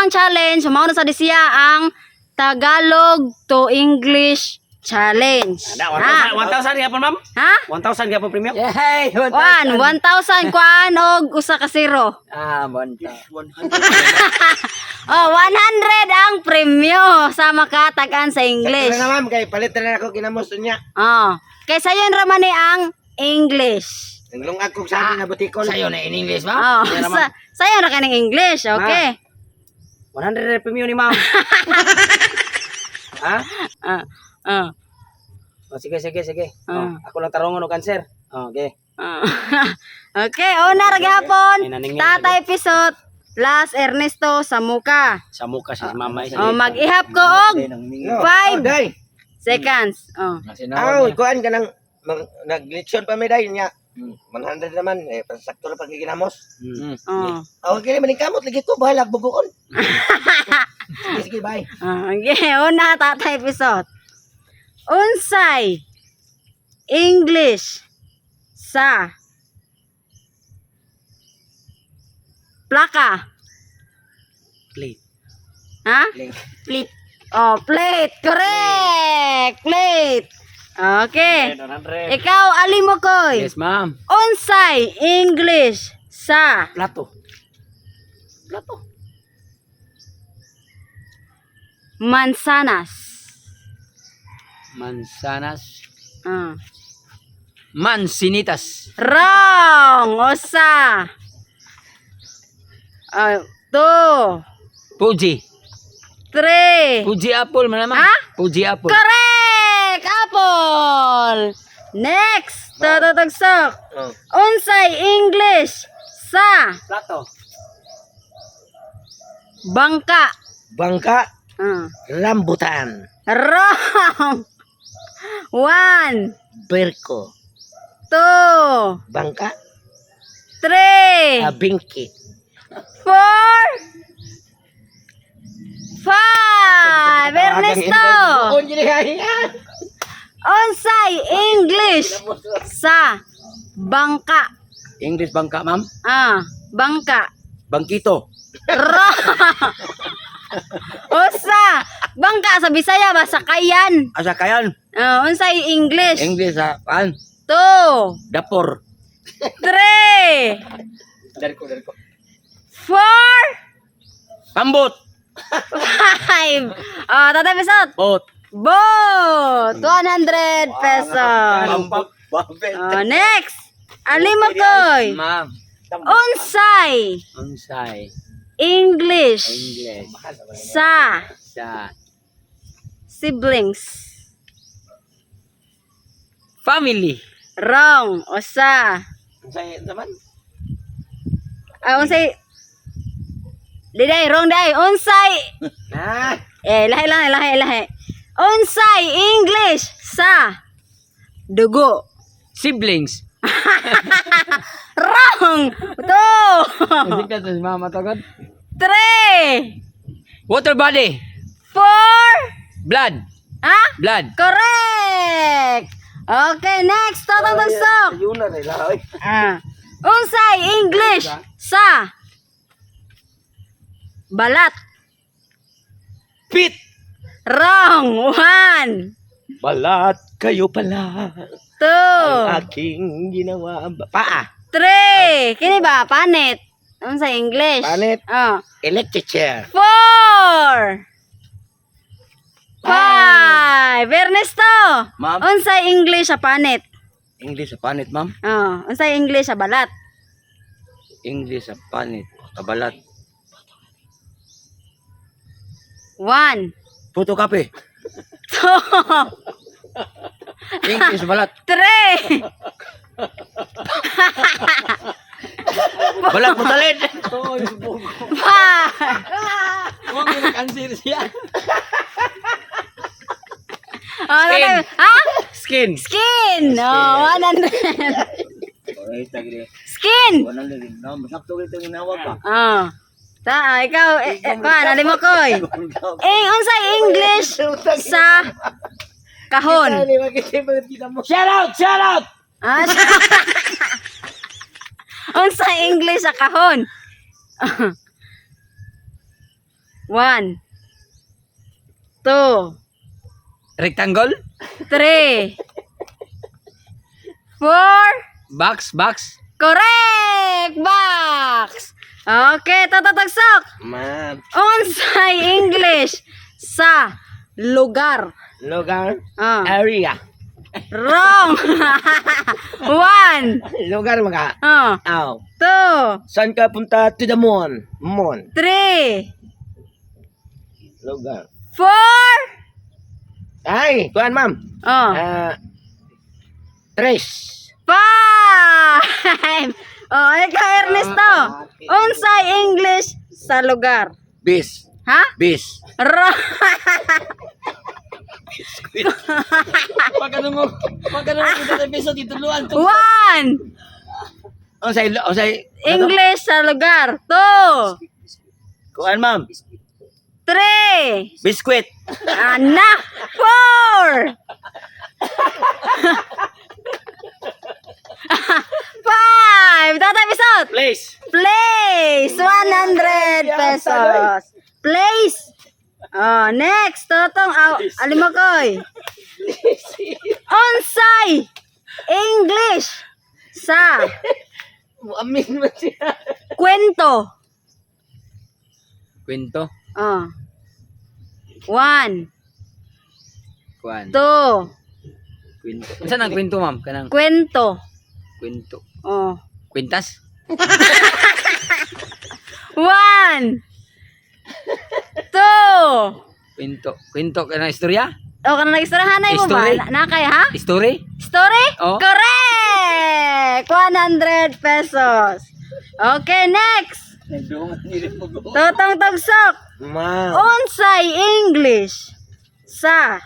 ang challenge, mao na sa siya ang Tagalog to English challenge. Na, 1,000 1,000 gyapon, ma'am? Ha? 1,000 gyapon premium? Yay! 1, 1,000 kuan og usa ka zero. Ah, 1,000. Oh, 100 ang premyo sa makatagan sa English. Sakto na, ma'am, kay palit na ako ginamos niya. Oh. Kay sayon ra man ni ang English. Naglungag kog sa akin na butikol. Sa'yo na in English, ma'am? Oh, sayon ra kaning English, okay? 100 premium ni ma'am. Ha? Ah, ah, Oh, sige, sige, sige. Ah. Oh, ako lang tarongon og cancer. Oh, okay. ah. Okay, una ra gyapon. Ay, naningil. Tatay Pisot, Las Ernesto sa muka. Sa muka si mama. Oh, mag-ihap ko og No. 5 Oh, day. seconds. Oh. Aw, kuan ka nang naglitsyon pa mi day niya. 100 naman eh pasakto ra pag ginamos. Oh. Aw, kini maning kamot lagi ko bahalag bugoon. Sige, sige, bye. Ah, okay, una Tatay Pisot. Unsay English sa plaka? Plate. Ha? Plate. Oh, plate. Correct. Plate. Okay. 100. Ikaw, Alimokoy. Yes, ma'am. Unsay English sa Plato. Plato. mansanas? Mansanas. Ah. Mansinitas. Wrong. Usa. Ah, 2, Fuji. 3. Fuji apple, man naman. Ha? Fuji apple. Correct! Apple! Next! Tatagsok. Oh. Unsay English sa Plato. bangka? Bangka, Ah. rambutan, Wrong! 1, berko, 2, bangka, 3, abingki. 4, 5! Ernesto! Bugoon gini ay. Unsay English sa bangka? English bangka, ma'am. Ah, bangka. Bangkito. Wrong! Usa! Bangka sa Bisaya ba? Sakayan. Asa kayan? Ah, unsay English? English sa pan. 2, Dapor. 3, Darko, darko. 4, Pambot. 5. Oh, Tatay Pisot. Bot. Both! 100 pesos. Pambot. Oh, next. Alimokoy. Ma'am. Unsay Unsay. English English. sa Sa siblings? family. Wrong. Usa. Unsay naman? Ah, unsay. Diday, wrong day. Unsay. Ah, Eh, lahi lang, lahi, lahi. Unsay English sa dugo? Siblings. Wrong! 2, Hindi ka si mama tagod. 3, Water body. 4, Blood. ha? Blood. Correct! Okay, next. Totong Tagsok. yun na rin oy. Ah. Unsay English sa balat? Pit. Wrong! 1, Balat kayo pala. 2, Ang aking ginawa. Paa. 3. Kini ba? Panit. Unsay English? Panit. Oh. Electric chair. 4, 5. Ernesto! Ma'am. Unsay English sa panit? English sa panit, ma'am. Oh, unsay English sa balat? English sa panit. Kabalat. 1, Puto kape. 2, English sa balat. 3, Balat putalid. 5. Huwag mo nag-answer siya. Oh, Skin. Ha? Skin. Skin! Oh, 100. Skin! 100. No, masakto ito yung nawag ka. Oh. Ta, ikaw, eh, eh, kuan, ali mo koy. Eh, unsay English sa kahon? Shout out! Shout out! Ah, unsay English sa kahon? One, two, Rectangle? Three, four. Box, box. Correct! Box! Okay, tatataksak. Ma'am. Unsay English sa lugar? Lugar. Ah. Area. Wrong! One, Lugar mga. ah, Aw. two, Saan ka punta? To the moon. Moon. Three, Lugar. Four, Ay, kuan, ma'am. Oh, Ah, tres. Five! Oh, ikaw, Ernesto. Unsay English sa lugar? Bis. Ha? Bis. Wrong! Pag ano mo, pag ano mo kita sa piso, tituluan. One! Unsay, English sa lugar. Two, Kuan, ma'am. Three, Biscuit. Anak! Four! Five! Tatay Pisot! Place. Place! 100 pesos. Place! Oh, next. Totong, aw, alimakoy. Unsay English sa Amin mo siya. Kwento. Kwento. Oh. One, Kuan. Two, Kwento. Unsa nang kwento, ma'am? Kanang Kwento. Kwento. Oh. Kwintas? One, two. Kwento. Kwento kanang istorya? O, kanang nag-istoryahanay mo ba? Story. Nakay, ha? Story? Story? Oo. Correct! 100 pesos. Okay, next. Totong Tagsok. Ma'am. Unsay English sa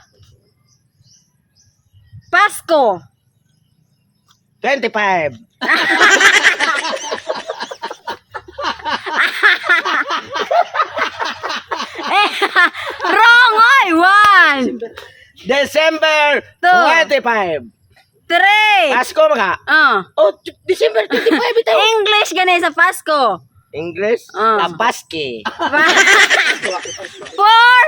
Pasko? 25. Eh, wrong! Oy! One, December Two. 25. Three. Pasko mga. Oh. Oh, December 25 ito. English gani sa Pasko. English? Ah. Tabaski. Four,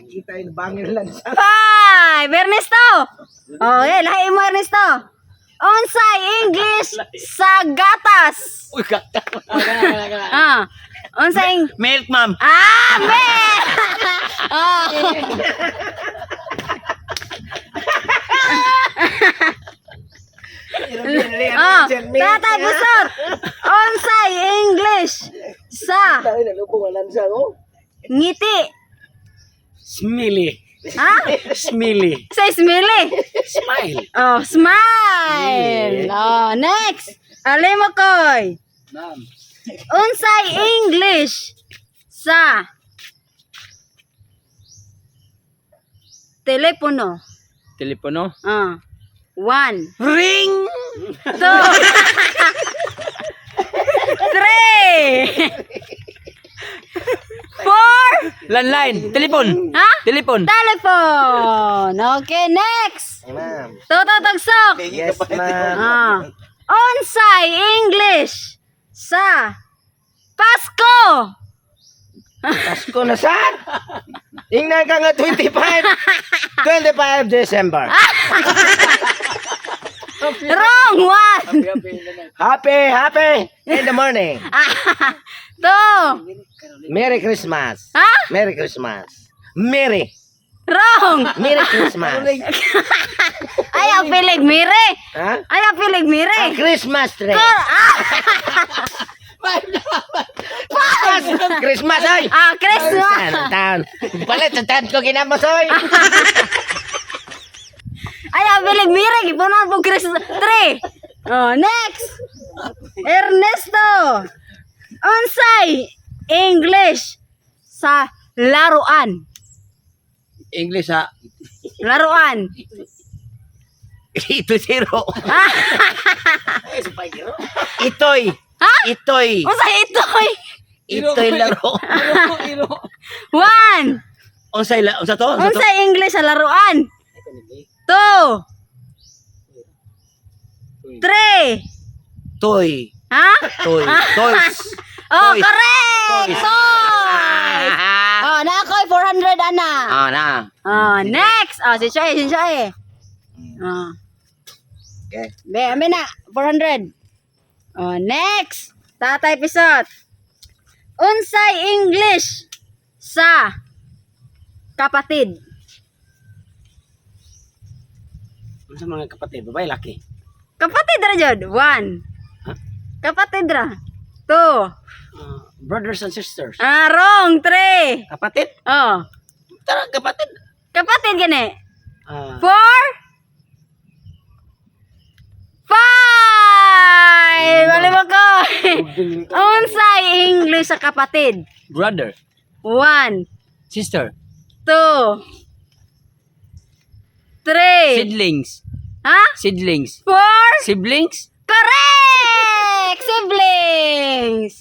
Kita yung bangil lang siya. Five. Ernesto. Okay, lahi mo, Ernesto. Unsay English sa gatas? Uy, gata. Ah. Unsay Milk, ma'am. Ah, me. Oh. Ah, Tatay Busot. Unsay English sa Tayo na lubong alam siya, oh. ngiti? Smiley. Ha? Smiley. Sa smiley. Smile. Oh, smile. Oh, next. Alimokoy. Ma'am. Unsay English sa telepono? Telepono. Ah. One, Ring! Two, three, four, Landline. Telepon. Ha? Telepon. Telephone. Okay, next. Ay, ma'am. Toto Tagsok. Yes, ma'am. Ah. Unsay English sa Pasko? Pasko na saan? Ingnan ka nga 25. 25 December. Wrong one. Happy, happy in the morning. Two. Merry Christmas. Ha? Merry Christmas. Merry. Wrong. Merry Christmas. Ay, ang pilig mire. Ha? Ay, ang pilig mire. A Christmas tree. Christmas, oy! Ah, Christmas. Saan ang taon? Palit sa taon ko ginamos, oy! Ay, ang pilig mire. Gipunan po Christmas tree. Oh, next. Ernesto. Unsay English sa laruan? English ha. Laruan. Ito zero. Itoy. Ha? Itoy. Unsay itoy? Itoy laro. One. Unsay la unsa to? Unsa to? Unsay English sa laruan? Two. Three. Toy. Ha? Toy. Toys. Oh, Toys. correct! Toys. Toys! Oh, Na ako'y 400 ana. Ah, na. Oh, next. Oh, si Shoy, si Shoy. Oh. Okay. Be, amin na 400. Oh, next. Tatay Pisot. Unsay English sa kapatid? Ano sa mga kapatid? Babae, laki. Kapatid ra jud. One. Ha? Kapatid ra. Two. Brothers and sisters. Ah, wrong. Three. Kapatid? Oh. Tara, kapatid. Kapatid gani. Four. Five! Wala mo ko. Unsay English sa kapatid? Brother. One, Sister. two, three. Siblings. Ha? Siblings. Four. Siblings? Correct! Siblings!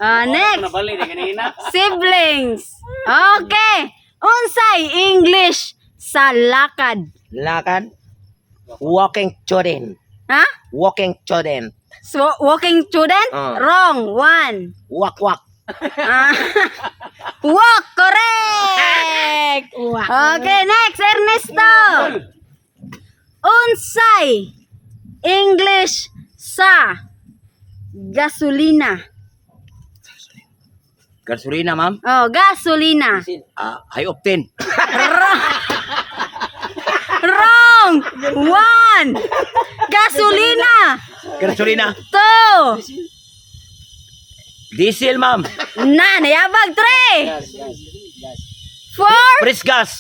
Ah, next. Nabali ni kanina. Siblings. Okay. Unsay English sa lakad? Lakad. Walking children. Ha? Walking children. So, walking student? Ah. Wrong. One. Walk, walk. Ah. Walk. Correct. Okay, next. Ernesto. Unsay English sa gasolina? Gasolina, ma'am. Oh, gasolina. Ah, high octane. Wrong. One. Gasolina. Gasolina. Two. Diesel, ma'am. Na, nayabag. Three. Four. Press gas.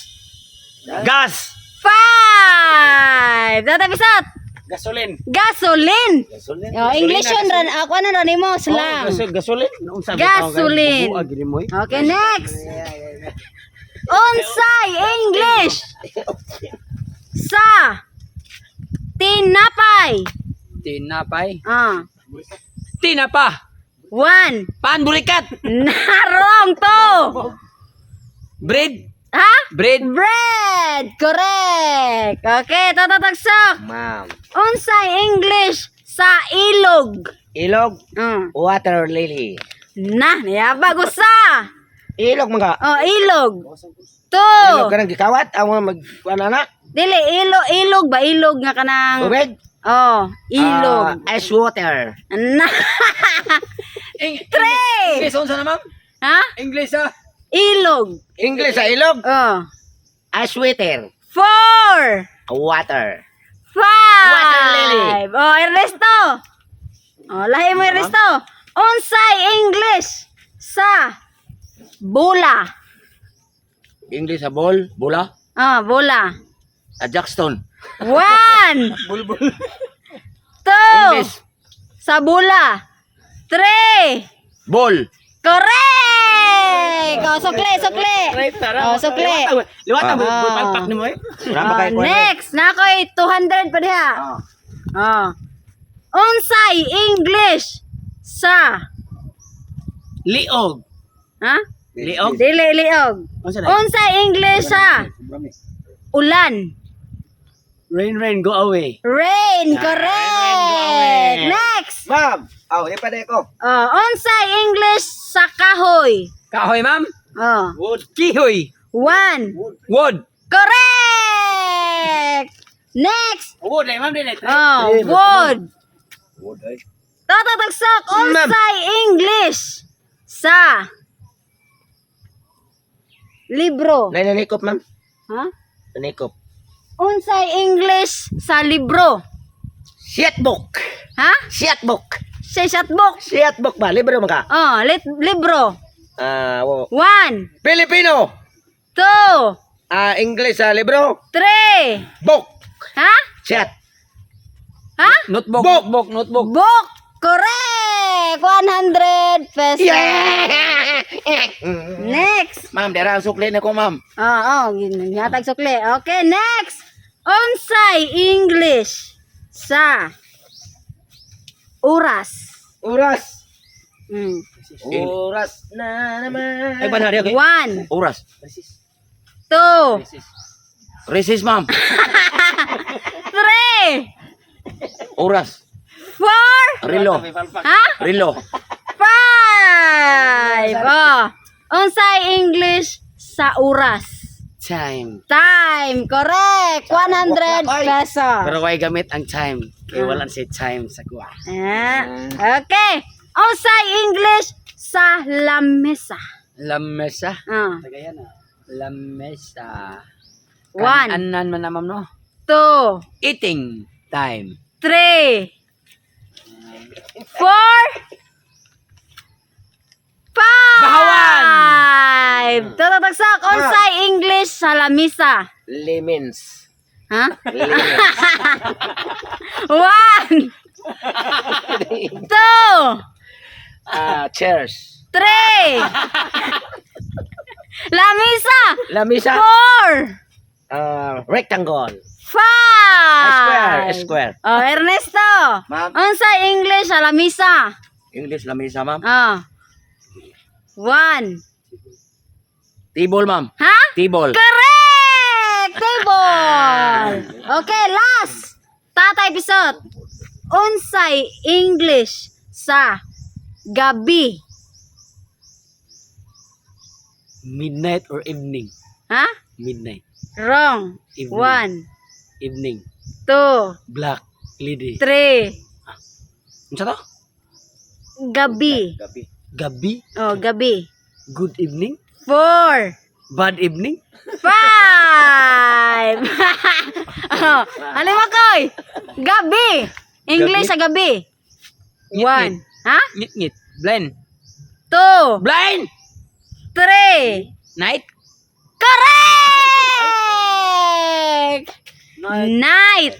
Gas. Five. Tatapisat. Gasoline. Gasoline. Gasolina. Oh, English yun. Ran, ako ano ran mo? Slang. Gasoline. Gasoline. Okay, next. Unsay English sa tinapay. Tinapay. Ah, Tinapa. one. Pan burikat. Narong two. Bread. Ha? Bread. Bread. Correct. Okay, tatatagsok. Ma'am. Unsay English sa ilog. Ilog. Ah. Water lily. Na, niyabag usa. Ilog mga. Oh, ilog. Two. Ilog ka nang gikawat. Ang mga mag... Ano na? Dili, ilog, ilog ba? Ilog nga kanang... Tubig? Oh, ilog. Ah, ice water. Na. Three. English unsa na, ma'am? Ha? English ah. Ilog. English sa ilog. Oh. Ice water. Four. Water. Five. Water lily. Oh, Ernesto. Oh, lahi mo Ernesto. Unsay English sa bola. English sa ball. Bola. Oh, bola. A jackstone. One. Bulbul. Two. English. Sa bola. Three. Ball. Correct! Oh, sukli, sukli. Oh, sukli. Liwat ang Ah. palpak ni mo eh. Wala ba Oh, next, nakoy 200 pa diha. Oh. Unsay English sa Liog. ha? Liog. Dili liog. Unsa na? Unsay English sa ulan? Rain, rain, go away. Rain, correct. Next. Ma'am. Oh, di pa di ko. Oh, unsay English sa kahoy? Kahoy, ma'am. Oh, Wood. Kihoy. one. Wood. Correct. Next. Wood, eh, ma'am, dili. Oh, wood. Wood ay. Tatatagsok, unsay English sa libro? Nay nanikop, ma'am. Ha? Nanikop. Unsay English sa libro? Shit book. Ha? Shit book. Sa shotbook. Shit book ba? Libro man ka? Oh, libro. Ah, wo. One, Filipino. two, Ah, English sa libro. three. Book. Ha? Shit. Ha? Notebook. Book. Notebook. Notebook. Book. Correct. 100 pesos. Yeah! Next. Ma'am, dara ang sukli na ko, ma'am. Oh, oh, ginhatag sukli. Okay, next. Unsay English sa oras? Oras. Mm. Oras na naman. Ay, panahari, okay? One, Oras. two, Recess, ma'am. three, Oras. four, Rilo. ha? Rilo. Five. Oh. Unsay English sa sa oras? Time. Time. Correct. 100 pesos. Pero why gamit ang time? Kay wala si time sa kuha. Ah, okay. Unsay English sa lamesa? Lamesa. Ah. Tagayan ah. Lamesa. One, Anan man na, ma'am, no? two, Eating time. three, four, five. Bahawan! Tatagsak, unsay English sa lamisa? Lemons. Ha? Lemons. One, two, Ah, chairs. three. Lamisa. Lamisa. Four, Ah, rectangle. five. Square, square. Oh, Ernesto. Ma'am. Unsay English sa lamisa? English lamisa, ma'am. Oh. One. Table, ma'am. Ha? Table. Correct! Table! Okay, last. Tatay Pisot. Unsay English sa gabi? Midnight or evening? Ha? Midnight. Wrong. Evening. One, Evening. two, Black lady. three. Unsa to? Gabi. Gabi. Gabi. Oh, gabi. Good evening. Four, Bad evening. five. Oh, ano mo, Koy? Gabi. English sa gabi. One. Ha? Ngit ngit. Blind. Two, Blind! three. Night. Correct! Night.